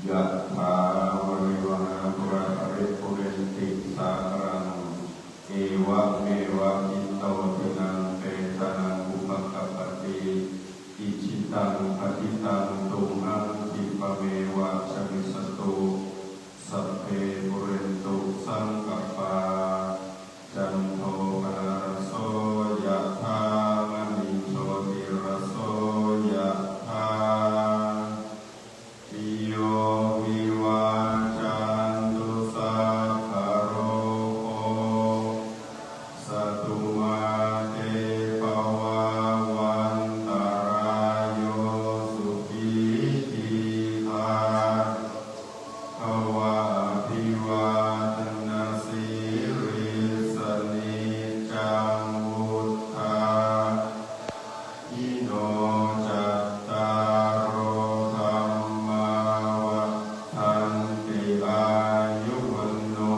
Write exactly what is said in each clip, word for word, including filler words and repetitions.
Yathā vārivahā pūrā paripūrenti sāgaraṃ, evameva ito dinnaṃ petānaṃ upakappati. Icchitaṃ patthitaṃ tumhaṃ khippameva samijjhatu, sabbe pūrentu saṅkappā, cando paṇṇaraso yathā, maṇi jotiraso yathā. Piyo vivajjantu sabbarogo, satu mā te bhavatvantarāyo, sukhī dīghā bhava. Abhivādanasīlissa niccaṃ vuḍḍhā pacāyino, cattāro dhammā vaḍḍhanti, āyu vaṇṇo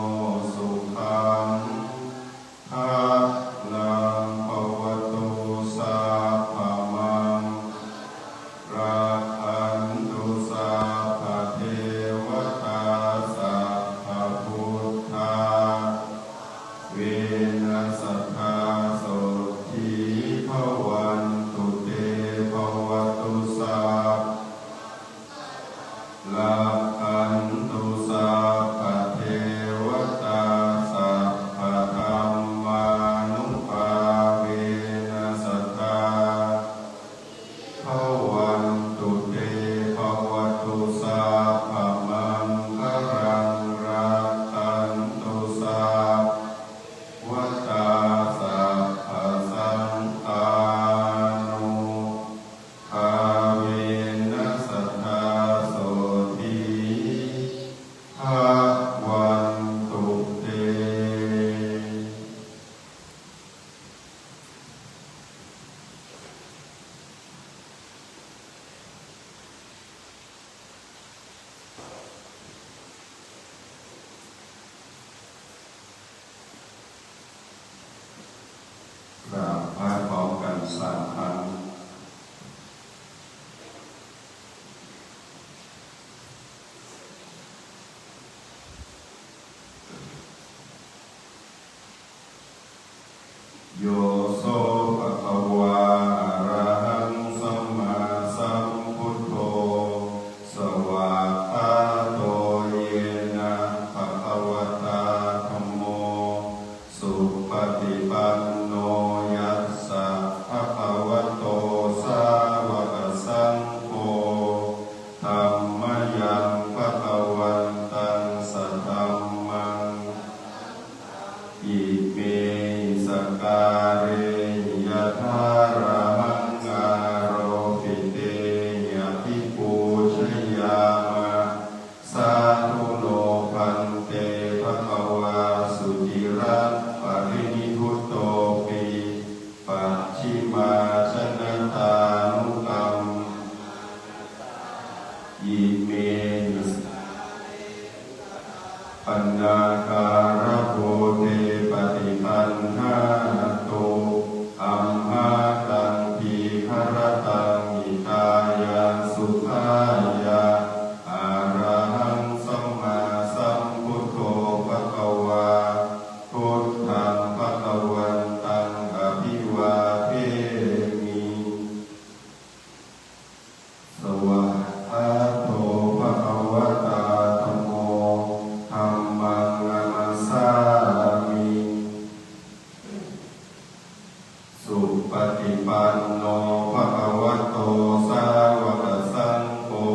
sukhaṃ balaṃ. Bhavatu sabbamaṅgalaṃ, rakkhantu sabbadevatā, sabbabuddhā vena sadā sotthī bhavantu te. Bhavatu sabba, rakkhantu sabbadevatā, sabbadhammānubhāvena sadā bhavantu te. Bhavatu sabbamaṅgalaṃ, rakkhantu sabbadevatā, sabbasaṅghānubhāvena sadā sotthī bhavantu te. กราบไหว้พร้อมกันสามครั้ง Yo so bhagavā arahaṃ sammāsambuddho, svākkhāto yena bhagavatā dhammo, supaṭipanno yassa bhagavato sāvakasaṅgho, tammayaṃ bhagavantaṃ sadhammaṃ imehi sakkārehi yathārahaṃ āropitehi abhipūjayāma. Sādhu no bhante bhagavā suciraṃ parinibbutopi, pacchimājanatānukampāya imehi sakkārehi yathārahaṃ āropitehi, pannākārabhūtehi paṭiggaṇhātu, amhākaṃ dīgharattaṃ hitāya sukhāya. Arahaṃ sammāsambuddho bhagavā, buddhaṃ bhagavantaṃ abhivādemi. Svākkhāto bhagavatā dhammo, dhammaṃ namassāmi. Supaṭipanno bhagavato sāvakasaṅgho,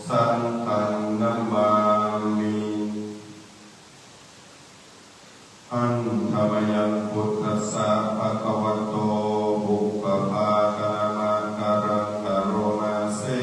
saṅghaṃ namāmi. Handa mayaṃ buddhassa bhagavato pubbabhāganamakāraṃ karoma se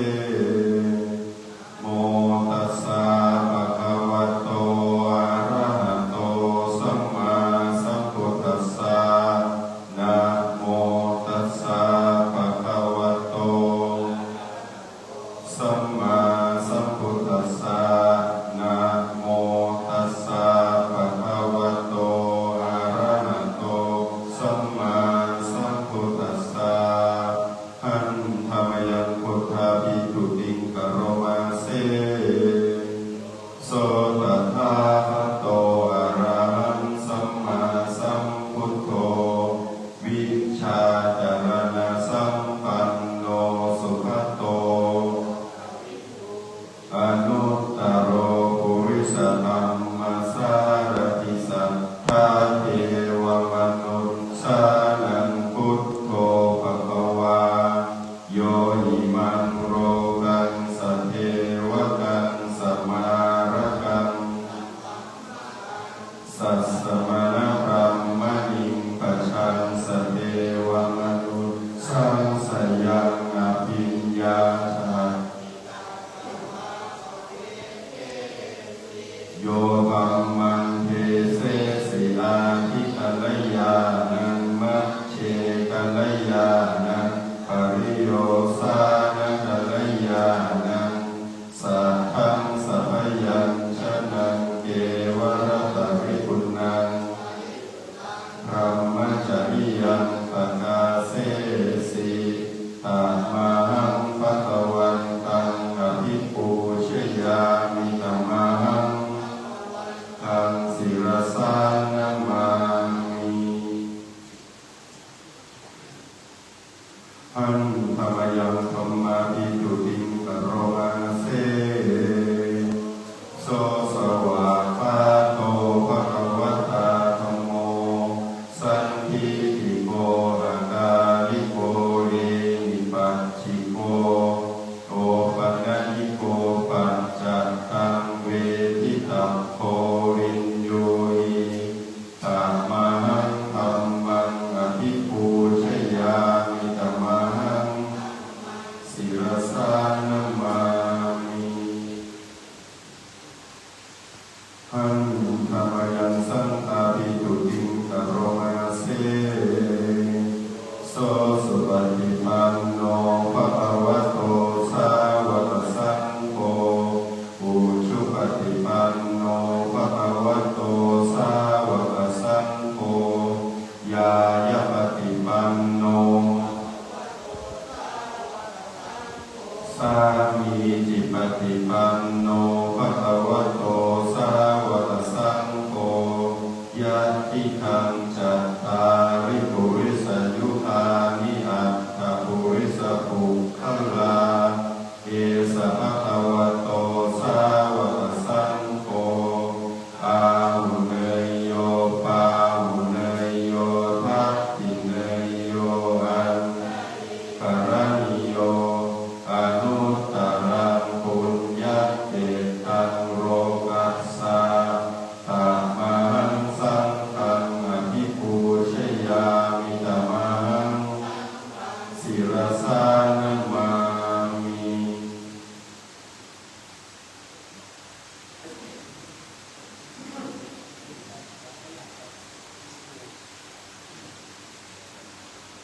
Yo dhammaṃ desesi ādikalyāṇaṃ, majjhe kalyāṇaṃ, pariyosānakalyāṇaṃ, saddhaṃ sabyañjanaṃ, kevalaparipuṇṇaṃ brahmacariyaṃ pakāsesi. Tamāhaṃ bhagavantaṃ abhipūjayāmi, tamāhaṃ bhagavantaṃ sirasā namāmi. Handa mayaṃ dhammābhigūtiṃ karoma se. So svākkhāto bhagavatā dhammo, sandiṭṭhiko akāliko ehipassiko, opanayiko paccattaṃ veditabbo viññūhi. Tamāhaṃ dhammaṃ abhipūjayāmi, tamāhaṃ sirasā namāmi. Handa mayaṃ saṅghābhigūtiṃ karoma se. So supaṭipanno bhagavato sāvakasaṅgho, ujupaṭipanno bhagavato sāvakasaṅgho, ñāyapaṭipanno sāmīcipaṭipanno bhagavato sāvakasaṅgho, yadidaṃ cattāri purisayugāni aṭṭha purisapuggalā, esa bhagavato sāvakasaṅgho, āhuneyyo pāhuneyyo dakkhiṇeyyo añjalikaraṇīyo, anuttaraṃ puññakkhettaṃ lokassā. Tamāhaṃ saṅghaṃ abhipūjayāmi, tamāhaṃ sirasā namāmi.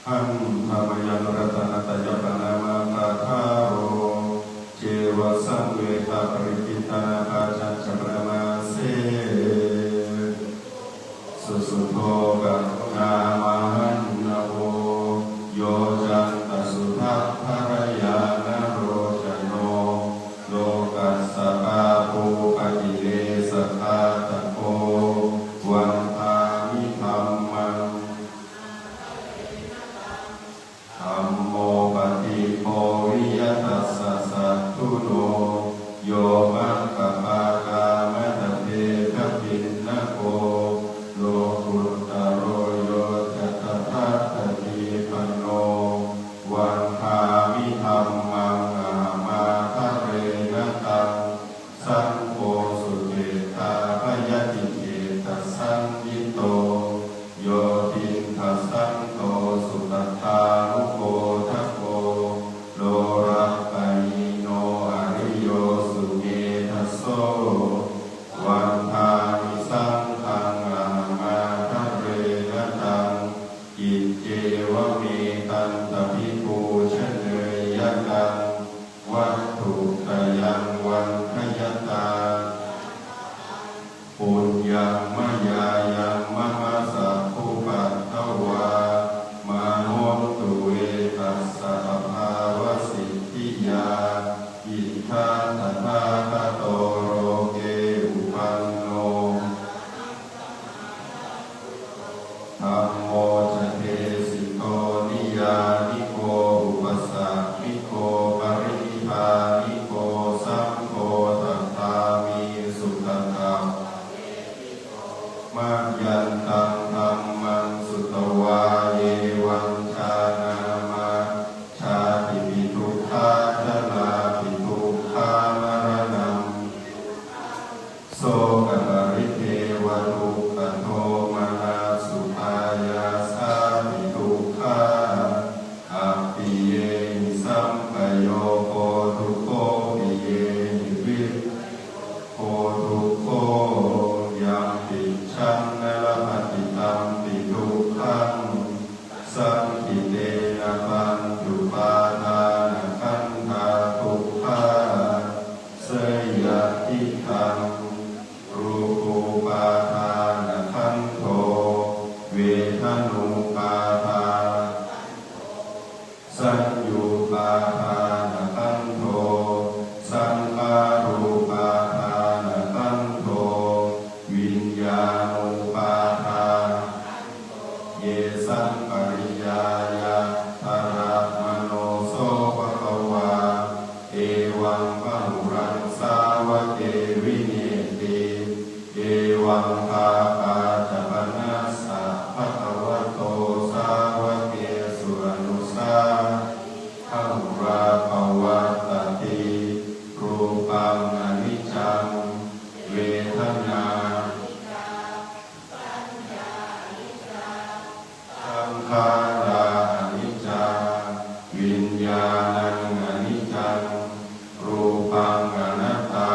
Handa mayaṃ ratanattayaparamatthagātho, ceva saṃvedhaparikirānapāṭhañca paṇamā se. Susuddho karuṇāmahaṇṇavo, yoccantasuddhadharāya nalocano, lokassa pāpūpakilesaghātako, vandāmi dhammaṃ dhammo paṭikkhoviya tassa satthuno, yo maggapākamatathedabhinnako, lokuttaro yojatatadādhipañño, vandāmi dhammaṃ ahamadārena taṃ. Saṅgho sukhedābhayatiṭṭhitasaññito, yo diṭṭhasanto sugatānugodako, lokappahīno ariyo sumedhaso, vandāmi saṅghaṃ ahamadārena taṃ. Iccevametantabhipūjaneyyaṃ, vatthuttayaṃ vandeyyatārahaṃ, puññaṃ mayā yaṃ mama sabbupaddavā, mā hontu ve tassa pabhāvasiddhiyā. Idha tathāgato loke uppanno, dhammo ca desito, niyyāniko upasamiko, parinidāniko, saṅgho tatthāmi sugatassa vedito. Mayyantaṃ dhammaṃ sutvā ye vañcānā, mā jātipi dukkhā, jarāpi dukkhā, Evaṃ bahulaṃ sāvake vineti. Evaṃ pāpā ca phanassa bhagavato sāvakesu anusāsati bahulā pavattati. Rūpaṃ aniccaṃ, vedanā saṅkhārā aniccā, viññāṇaṃ aniccaṃ, rūpaṃ anattā,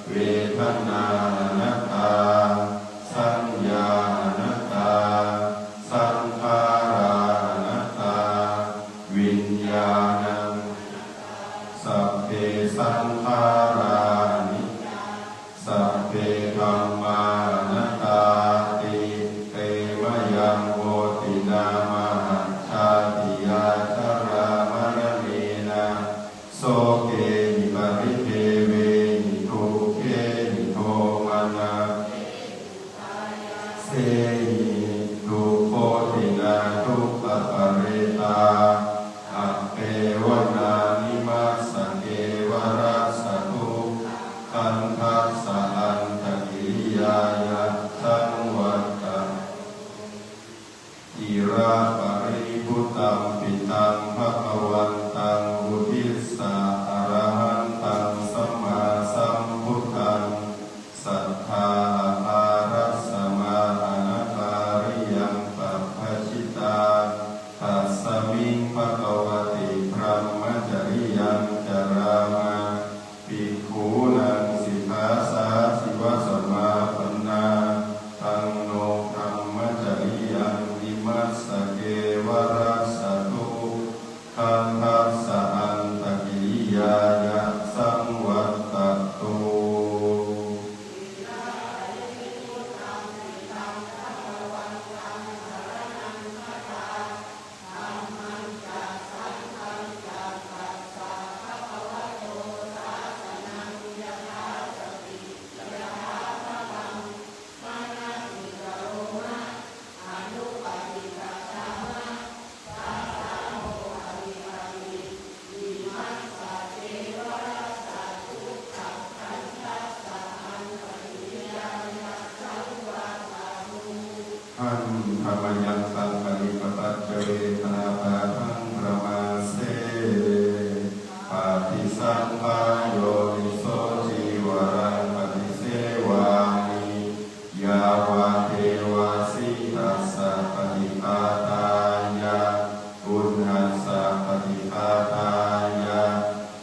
vedanā anattā, saññā anattā, saṅkhārā anattā, viññāṇaṃ, sabbe saṅkhārā aniccā, sabbe dhammā anattāti. Te mayaṃ hoti nāma hajjātiyā jarāmaraṇena sokehi paridevehi dukkhehi domanassehi. Dukkhotina dukkhaparetā appevanā nīmassakeva rassa dukkhakkhandhassa antagiriyayasaṃvattatu. Ciraparibhuttaṃ pītaṃ bhagavantaṃ uddissa arahantaṃ sammāsambuddhaṃ satthā akārasmā anakāriyaṃ pabbajitā. Tasmiṃ bhagavati brahmacariyaṃ carāma. Bhikkhūnaṃ sikkhāsāsivā samāpannā. Taṃ no brahmacariyaṃ nīmassakeva rassa dukkhakkhandhassa antagiriyayasaṃvattatu. Handa mayaṃ taṃ paṭipatajja vedanatādaṃ brahmā se. Paṭisaṅkhā yoniso cīvaraṃ paṭisevāmi yāvadeva sītassa paṭighātāya uṇhassa paṭighātāya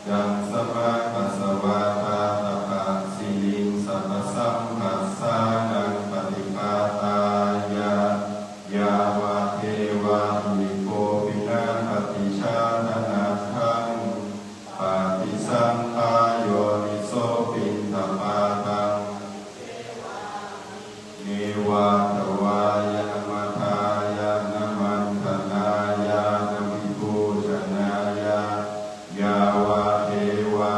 yaṃ samaggassa vātātapasiriṃsapasamphassānaṃ paṭighātāya yāvadeva hi kopi na paṭicchādanatthaṃ. Paṭisaṅkhā yoniso piṇḍapātaṃ neva davāya na madāya na maṇḍanāya na vibhūsanāya yāvadeva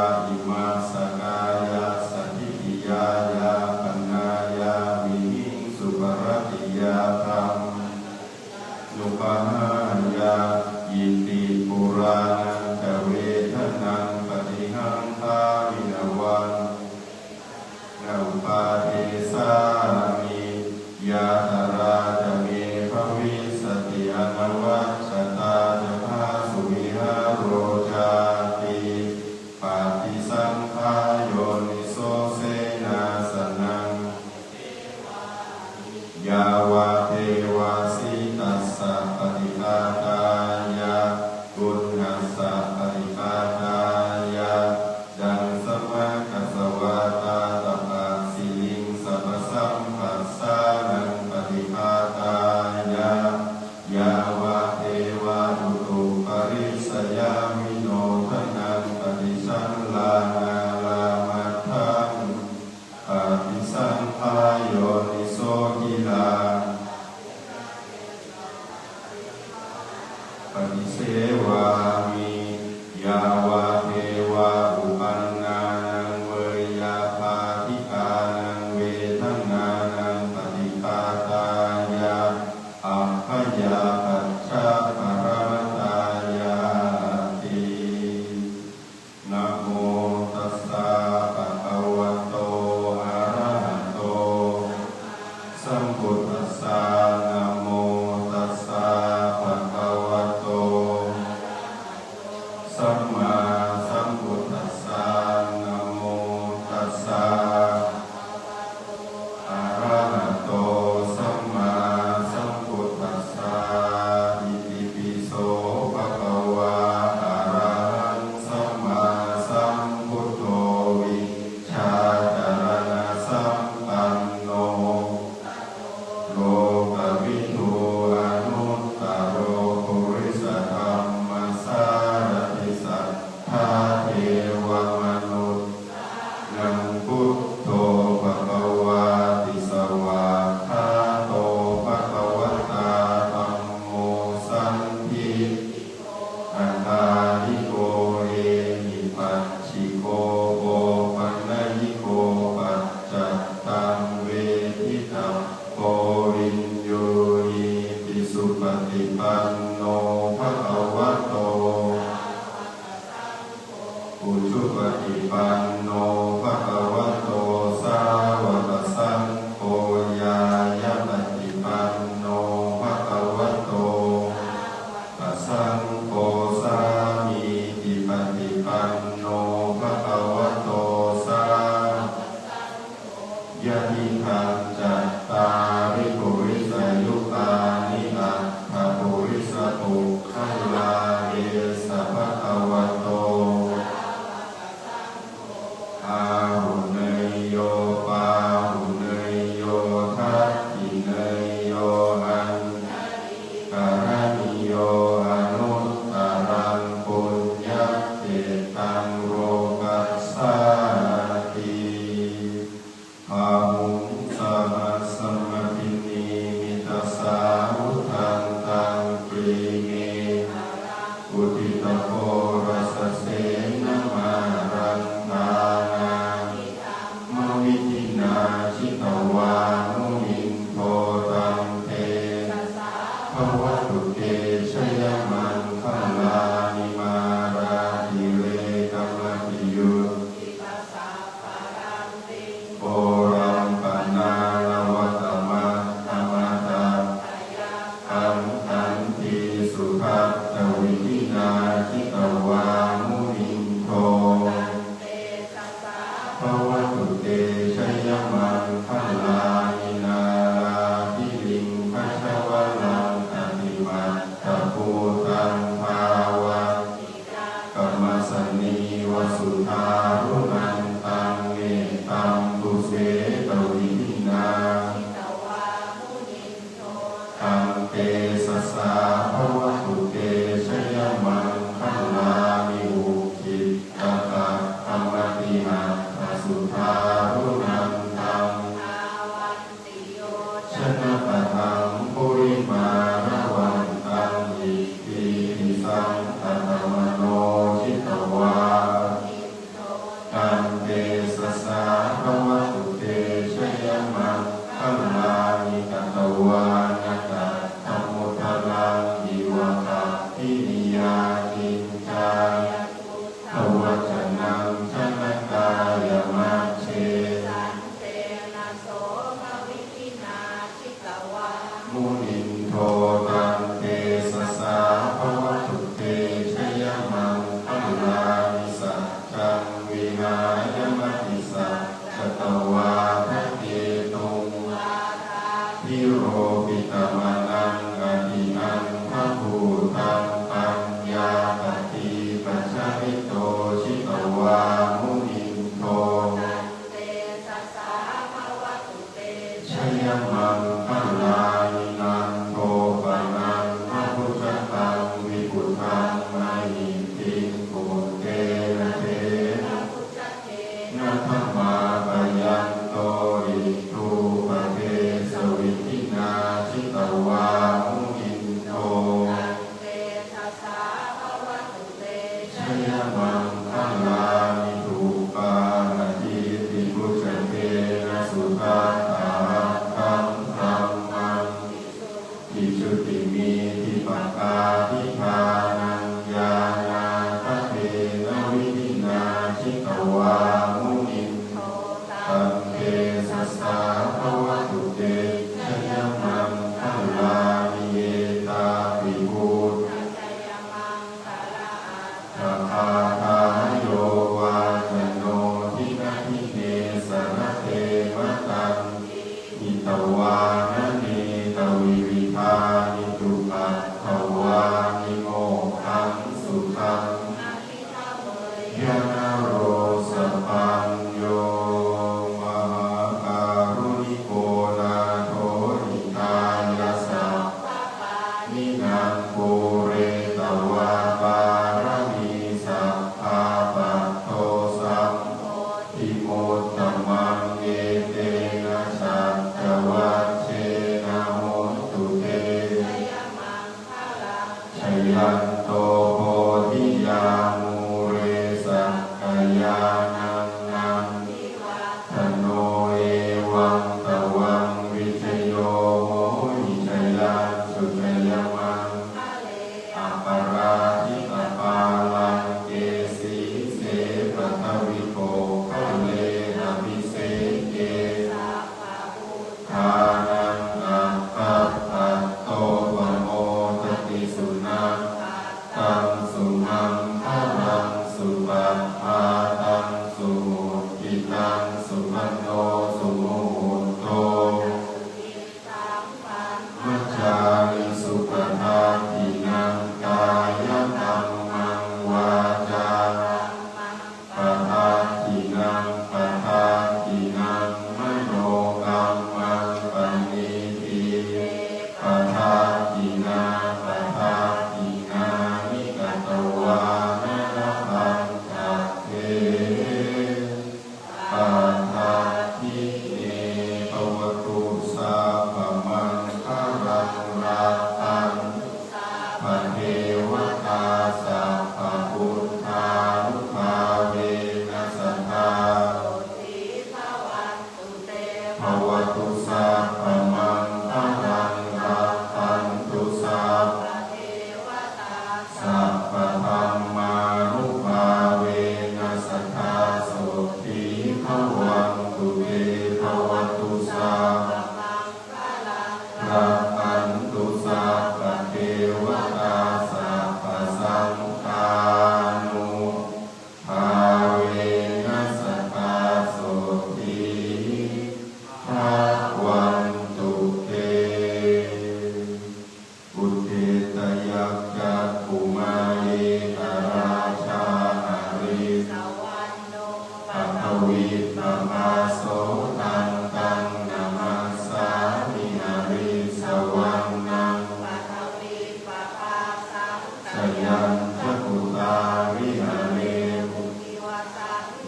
Ujupaṭipanno bhagavato sāvakasaṅgho, ñāyapaṭipanno bhagavato sāvakasaṅgho, sāmīcipaṭipanno bhagavato sāvakasaṅgho, yadidaṃ cattāri purisayugāni aṭṭha purisapuggalā, esa bhagavato āhuneyyo pāhuneyyo dakkhiṇeyyo añjalikaraṇīyo anuttaraṃ puññakkhettaṃ lokassāti. Bāhuṃ sahassamabhinimmitasāvudhantaṃ grīmekhalaṃ uditaghorasasenamāraṃ dānādidhammavidhinā jitavā munindo taṃ tejasā bhavatu te jayamaṅgalāni. Mārātirekamabhiyujjhitasabbarattiṃ ghorampanāḷavakamakkhamathaddhayakkhaṃ khantīsudantavidhinā jitavā munindo taṃ tejasā bhavatu te jayamaṅgalāni. Nāḷāgiriṃ gajavaraṃ atimattabhūtaṃ dāvaggicakkamasanīva sudāruṇantaṃ mettambusekavidhinā jitavā munindo taṃ tejasā bhavatu te jayamaṅgalāni. Ukkhittakhaggamatihatthasudāruṇantaṃ dhāvantiyojanapathaṅgulimālavantaṃ iddhībhisaṅkhatamano jitavā taṃ tejasā bhavatu te jayamaṅgalāni. Katvāna kaṭṭhamudaraṃ iva gabbhinīyā ciñcāya duṭṭhavacanaṃ janakāyamajjhe santena somavidhinā jitavā munindo taṃ tejasā bhavatu te jayamaṅgalāni. Saccaṃ vihāya matisaccakavādaketuṃ vādābhiropitamanaṃ atiandhabhūtaṃ paññāpadīpajalito jitavā munindo taṃ tejasā bhavatu te jayamaṅgalāni. Nandopanandabhujagaṃ vibudhaṃ mahiddhiṃ puttena therabhujagena damāpayanto iddhūpadesavidhinā jitavā munindo taṃ tejasā bhavatu te jayamaṅgalāni. Duggāhadiṭṭhibhujagena sudaṭṭhahatthaṃ brahmaṃ visuddhijutimiddhibakābhidhānaṃ ñāṇāgadena vidhinā jitavā munindo taṃ tejasā bhavatu te jayamaṅgalāni. Etāpi buddha gāthā yo vācano dinadine sarate matandī hitvānanekavividhāni cupaddavāni mokkhaṃ sukhaṃ adhigameyya naro sapañño. Mahākāruṇiko nātho hitāya sabbapāṇinaṃ pūretvā pāramī sabbā patto sambodhimuttamaṃ etena saccavajjena hotu te jayamaṅgalaṃ. Jayanto bodhiyā mūle sakyānaṃ nandivaḍḍhano evaṃ tvaṃ vijayo hohi jayassu jayamaṅgale aparājitapallaṅke sīse vena sadā sotthī bhavantu te. Bhavatu sabbamaṅgalaṃ, rakkhantu sabbadevatā, sabbadhammānubhāvena sadā sotthī bhavantu te. Bhavatu sabbamaṅgalaṃ, rakkhantu sabbadevatā, sabbasāṅgānubhāvena sadā sotthī bhavantu te. Udetayakkhakumāre, ca rājā harissavaṇṇo, paṭhavippabhāso taṃ taṃ namassāmi harissavaṇṇaṃ, paṭhavippabhāsaṃ. Jayanto bodhiyā mūle,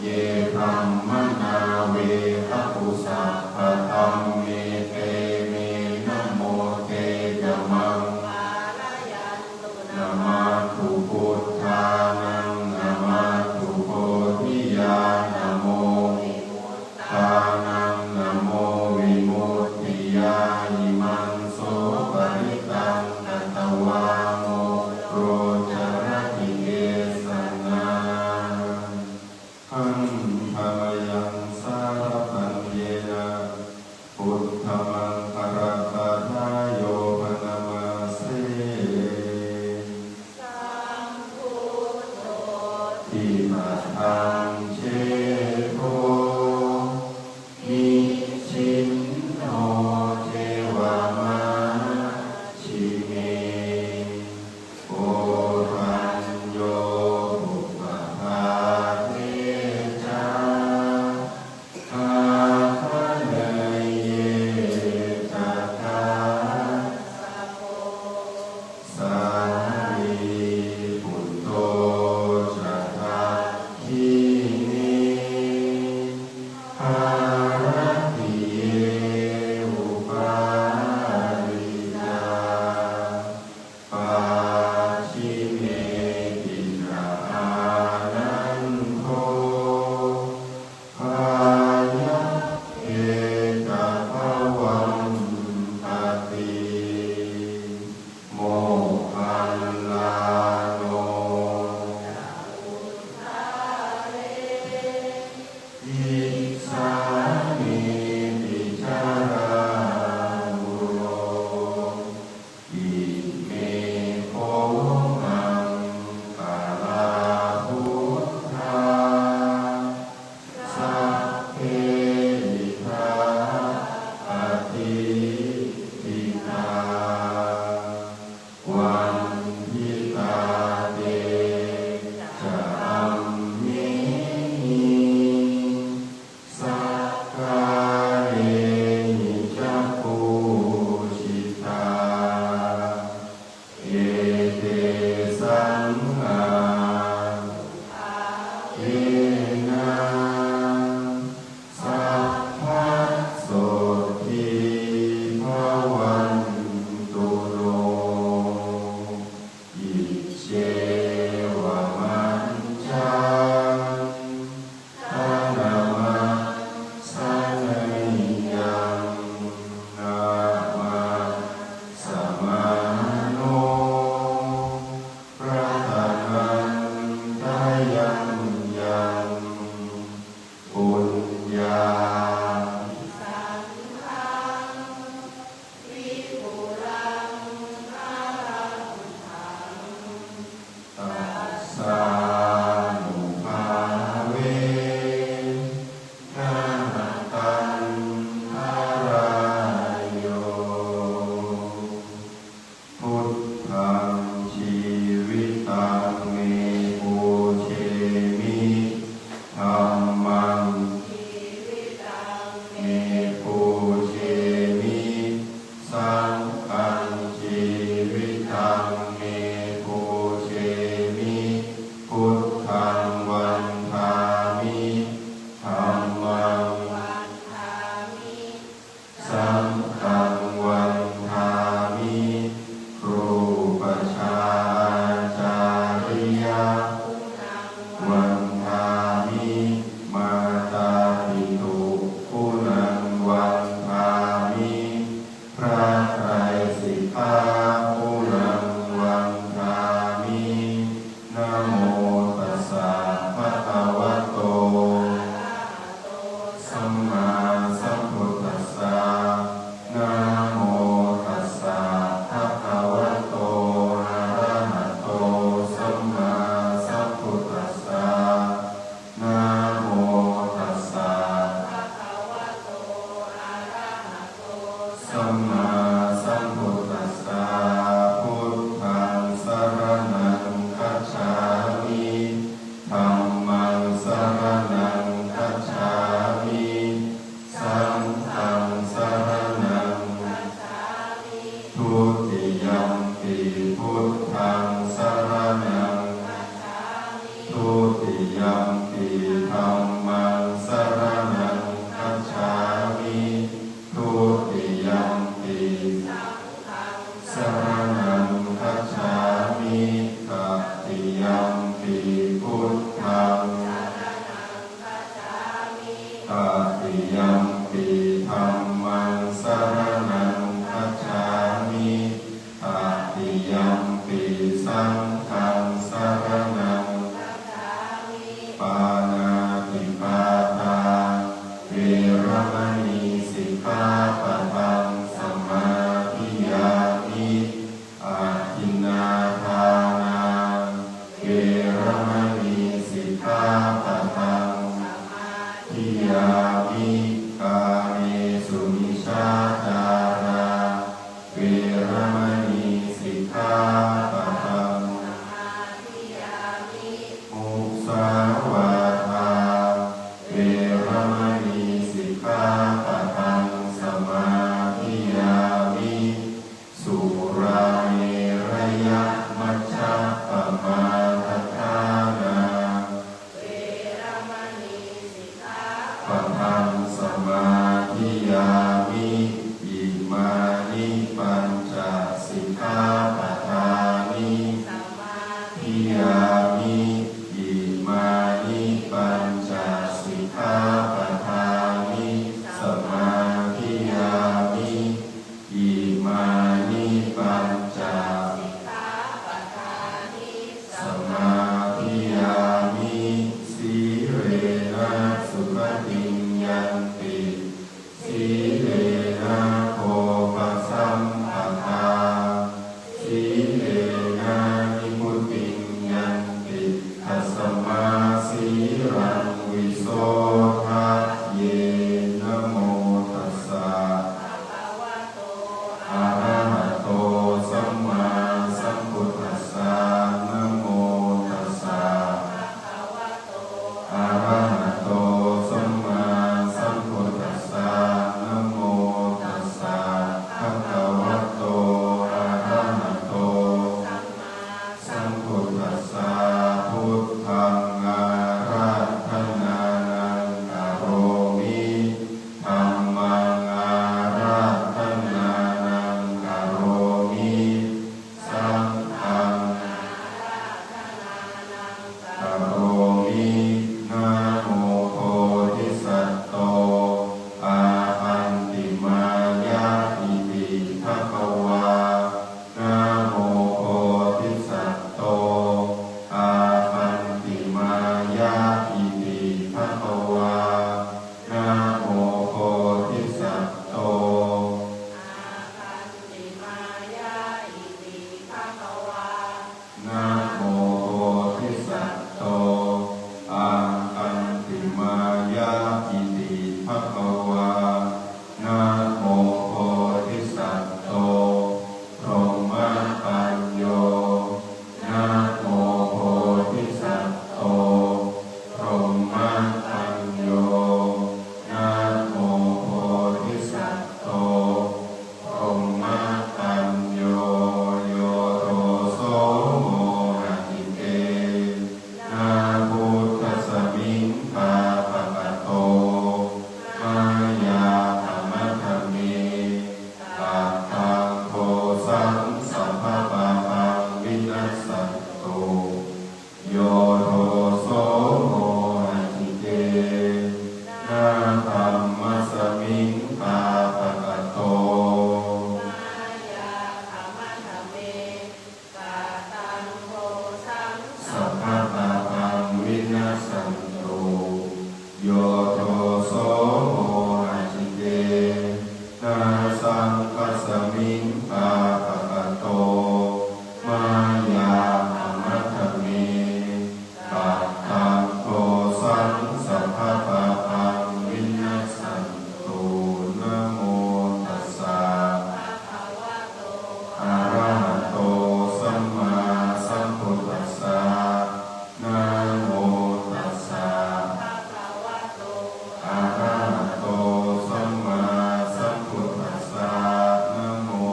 ye brāhmaṇā vedagu sabbadhamme, te me namo te ca maṃ pālayantu. Namatthu buddhānaṃ, namatthu bodhiyā, namo vimuttānaṃ, Namo tassa. Sammāsambuddhassa. Buddhaṃ saraṇaṃ gacchāmi. Dhammaṃ saraṇaṃ gacchāmi. Saṅghaṃ saraṇaṃ. Dutiyampi buddhaṃ saraṇaṃ. Dutiyampi dhammaṃ saraṇaṃ gacchāmi. Dutiyampi saraṇaṃ gacchāmi. Tatiyampi buddhaṃ. Tatiyampi dhammaṃ saraṇaṃ gacchāmi. Tatiyampi saṅghaṃ saraṇaṃ. Pāṇātipātā veramaṇī sikkhāpadaṃ samādiyāmi. Adinnādānā veramaṇī sikkhāpadaṃ samādiyāmi. Kāmesu micchācārā veramaṇī sikkhāpadaṃ. Musāvādā veramaṇī sikkhāpadaṃ samādiyāmi. Surāmerayamajjapamādaṭṭhānā padaṃ samādiyāmi. Imāni pañca sikkhāpadāni. Imāni pañca sikkhāpadāni samādiyāmi. Imāni pañca samādiyāmi. Sīlena sugatiṃ yanti, sīlena bhogasampadā, sīlena nibbutiṃ yanti, tasmā sīlaṃ visodhaye. Namo tassa. Arahato sammāsambuddhassa. Namo tassa. Arahato sammāsambuddhassa. Namo tassa. Bhagavato arahato sambuddhassa. Buddhaṃ ārādhanānaṃ karomi. Dhammaṃ ārādhanānaṃ karomi. Saṅghaṃ karomi. Namo bodhisatto āgantimāya iti bhagavā. Namo bodhisatto āgantimāya iti bhagavā. Namo bodhisatto āgantimāya iti bhagavā. Namo bodhisatto āgantimāya iti bhagavā. Namo bodhisatto brahmapañño. Namo bodhisatto brahmapañño. Namo bodhisatto brahmapañño. Yo doso mohacitena buddhasmiṃ pāpakato mayā khamatha me. Kataṃ dosaṃ sabbapāpaṃ vinassantu. Yo doso mohacitena dhammasmiṃ pāpakato mayā khamatha me. Kataṃ dosaṃ sabbapāpaṃ vinassantu. Yo doso mohacitena saṅghasmiṃ pāpakato mayā khamatha me. Kataṃ dosaṃ sabbapāpaṃ pāpaṃ viññassantu. Namo tassa bhagavato arahato sammāsambuddhassa. Namo tassa bhagavato arahato sammāsambuddhassa. Namo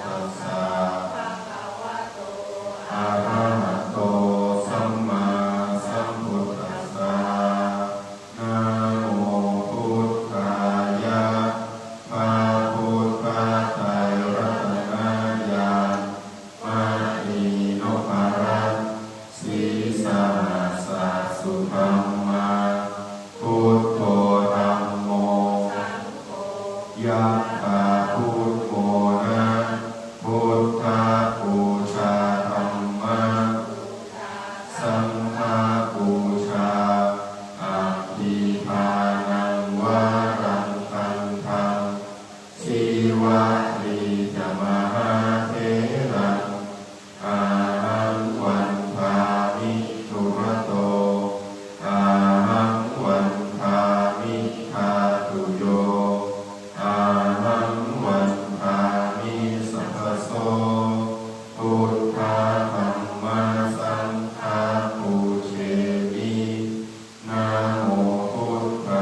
tassa bhagavato arahato sammāsambuddhassa. Namo buddhāya. พระพุทธไตรรัตนญาณ มณีนพรัตน์ sīsahassa sudhammā, buddho dhammo, yakkhābhū mona, buddhapūjā dhamma, saṅghapūjā, abhidhānaṃ varaṃ gandhaṃ, sīvalī ca mahātheraṃ, ahaṃ vandāmi dūrato, ahaṃ vandāmi dhātuyo, ahaṃ vandāmi sabbaso, buddha dhamma saṅgha pūjemi. Namo buddha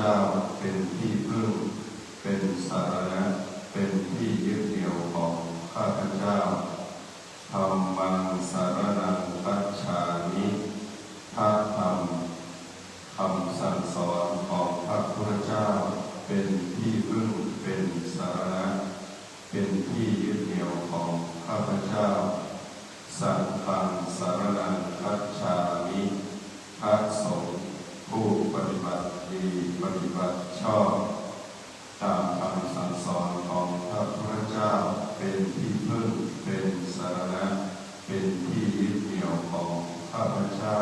เจ้าเป็นที่พึ่ง เป็นสรณะ เป็นที่ยึดเหนี่ยวของข้าพเจ้า Dhammaṃ saraṇaṃ gacchāmi. พระธรรมคำสั่งสอนของพระพุทธเจ้า เป็นที่พึ่ง เป็นสรณะ เป็นที่ยึดเหนี่ยวของข้าพเจ้า Saṅghaṃ saraṇaṃ gacchāmi. พระสงฆ์ผู้ปฏิบัติดี ปฏิบัติชอบ ตามคำสั่งสอนของพระพุทธเจ้า เป็นที่พึ่ง เป็นสรณะ เป็นที่ยึดเหนี่ยวของข้าพเจ้า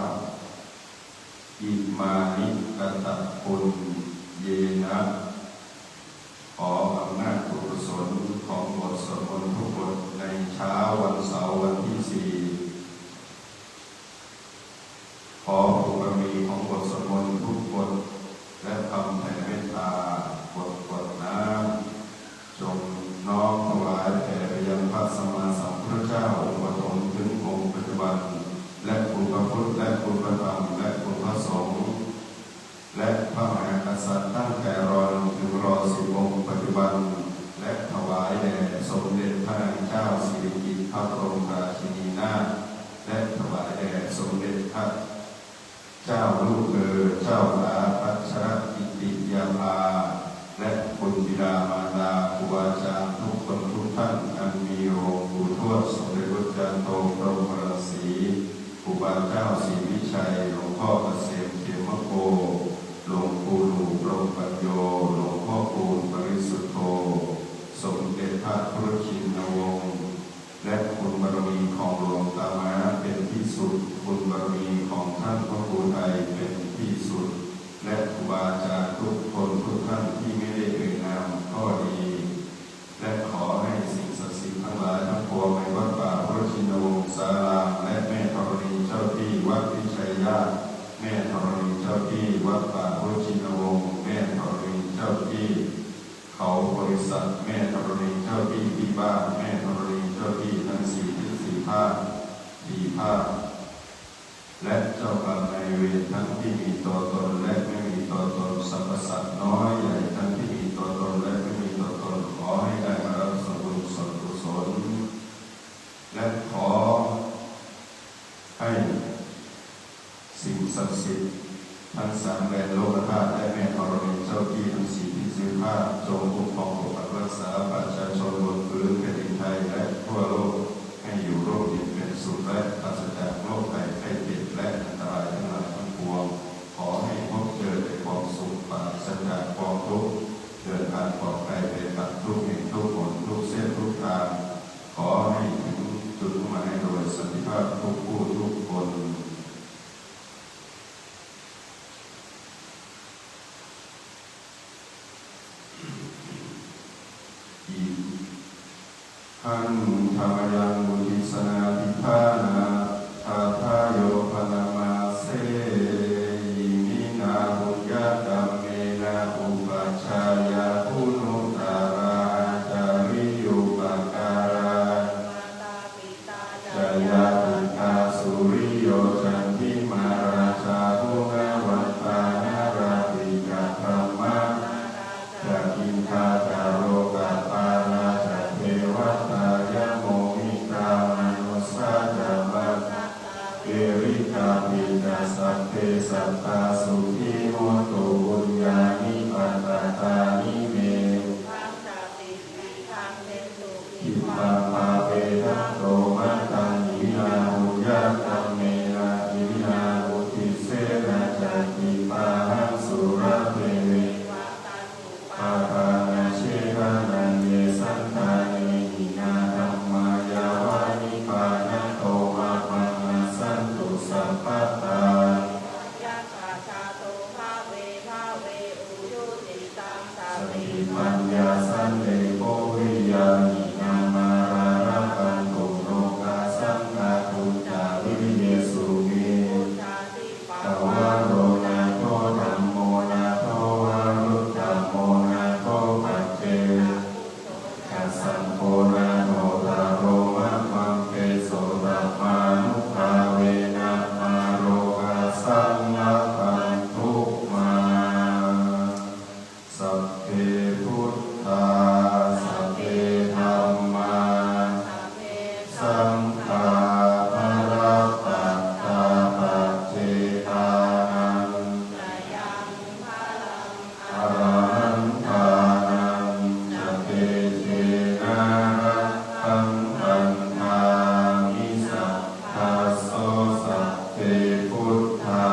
Imāni katapuññena. ขออำนาจบุญกุศลของบทสวดมนต์ทุกบทในเช้าวันเสาร์วันที่สี่ ขอบุญบารมีของบทสวดมนต์ทุกบท และคำแผ่เมตตาบทกรวดน้ำ จงน้อมถวายแผ่ไปยังพระสัมมาสัมพุทธเจ้าองค์ปฐมถึงองค์ปัจจุบัน และคุณพระพุทธ และคุณพระธรรม และคุณพระสงฆ์ และพระมหากษัตริย์ตั้งแต่ ร.หนึ่ง ถึง ร.สิบ องค์ปัจจุบัน และถวายแด่สมเด็จพระนางเจ้าสิริกิติ์ พระบรมราชินีนาถ และถวายแด่สมเด็จพระเจ้าลูกเธอ เจ้าฟ้าพัชรกิติยาภา และคุณบิดามารดา ครูบาอาจารย์ทุกคนทุกท่าน อันมีองค์ปู่ทวดสมเด็จพระจารย์โตพรหมรังสี ครูบาเจ้าศรีวิชัย หลวงพ่อเกษมเขมโก หลวงปู่หลู่พรหมปัญโญ หลวงพ่อคูณปริสุทโธ สมเด็จพระพุทธชินวงศ์ และคุณบารมีของหลวงตาม้าเป็นที่สุด คุณบารมีของท่านพระครูไทยเป็นที่สุด และครูบาอาจารย์ทุกคนทุกท่านที่ไม่ได้เอ่ยนามก็ดี และขอให้สิ่งศักดิ์สิทธิ์ทั้งหลายทั้งปวงในวัดป่าพุทธชินวงศาราม และแม่ธรณีเจ้าที่วัดพิชัยญาติ แม่ธรณีเจ้าที่วัดป่าพุทธชินวงศ์ แม่ธรณีเจ้าที่เขาบริษัท แม่ธรณีเจ้าที่ที่บ้าน แม่ธรณีเจ้าที่ทั้งสี่ทิศสี่ภาคสี่ภาค และเจ้ากรรมนายเวรทั้งที่มีตัวตนและไม่มีตัวตน สรรพสัตว์น้อยใหญ่ทั้งที่มีตัวตนและไม่มีตัวตน ขอให้ได้มารับส่วนบุญส่วนกุศล และขอให้สิ่งศักดิ์สิทธิ์ทั้งสามแดนโลกธาตุ และแม่ธรณีเจ้าที่ทั้งสี่ทิศสี่ภาค จงคุ้มครองปกปักรักษาประชาชนบนพื้นแผ่นดินไทยและทั่วโลก ให้อยู่ร่มเย็นเป็นสุขและปราศจากโรคภัยไข้เจ็บและอันตรายทั้งหลายทั้งปวง ขอให้พบเจอแต่ความสุขปราศจากความทุกข์ เดินทางปลอดภัยไปกับทุกแห่งทุกหนทุกเส้นทุกทาง ขอให้ถึงจุดมุ่งหมายโดยสันติภาพทุกผู้ทุกคน Idaṃ mayaṃ uddissanādhiṭṭhānagāthāyo bhaṇāma se. Iminā puññakammena upajjhāyā guṇuttarā ācariyūpakārā ca ñātikā suriyo candimā rājā guṇavantā narāpi ca brahmā ca indā ca lokapālā ca devatā yamo mittā manussā ca majjhattā verikāpi ca sabbe sattā sukhī hontu puññāni pakatāni me. Khippaṃ pāpetha kho mataṃ hīnā puññakammena hīnā uddissena ca khippāhaṃ sulabhe ve pādānaṃ chedanaṃ ye santāne hīnā dhammā yāva nibbānato mamaṃ nassantu sabbadā. Satipaññā sallekho viriyamhinā mārā labhantu nokāsaṃ kātuñca viriyesu me. Buddhādhipavaro nātho dhammo nātho Sabbe buddhā, sabbe dhammā, sabbe saṅghā, balappattā paccekānañca yaṃ balaṃ arahantānañca tejena rakkhaṃ bandhāmi sabbaso. Sabbe buddhā,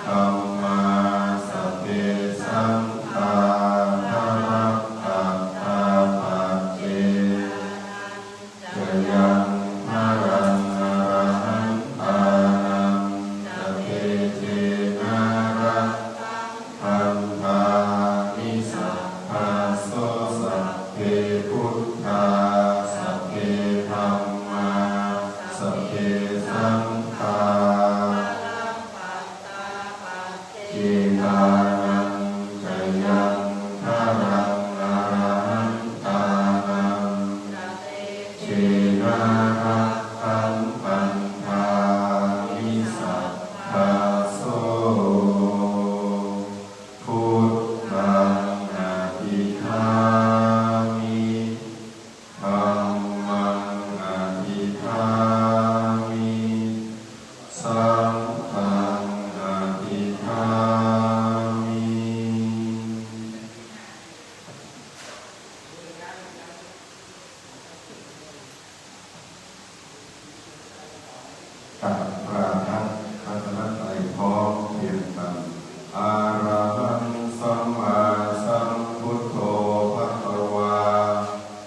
dhammā, sabbe saṅghā, balappattā paccekānañca yaṃ balaṃ arahantānañca tejena rakkhaṃ bandhāmi sabbaso. Sabbe buddhā, sabbe dhammā, sabbe saṅghā, balappattā paccekānañca yaṃ balaṃ arahantānañca tejena rakkhaṃ bandhāmi sabbaso. Buddhaṃ abhidhāmi, dhammaṃ abhidhāmi, saṅghaṃ abhidhāmi. กราบพระรัตนตรัยพร้อมเพรียงกัน Arahaṃ sammāsambuddho bhagavā,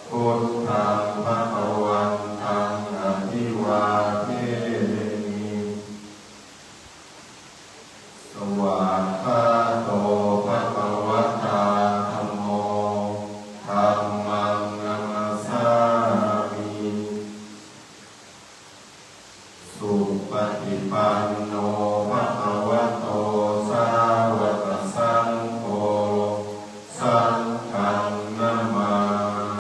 buddhaṃ bhagavantaṃ abhivādemi. Svākkhāto bhagavatā dhammo, dhammaṃ namassāmi. Supaṭipanno bhagavato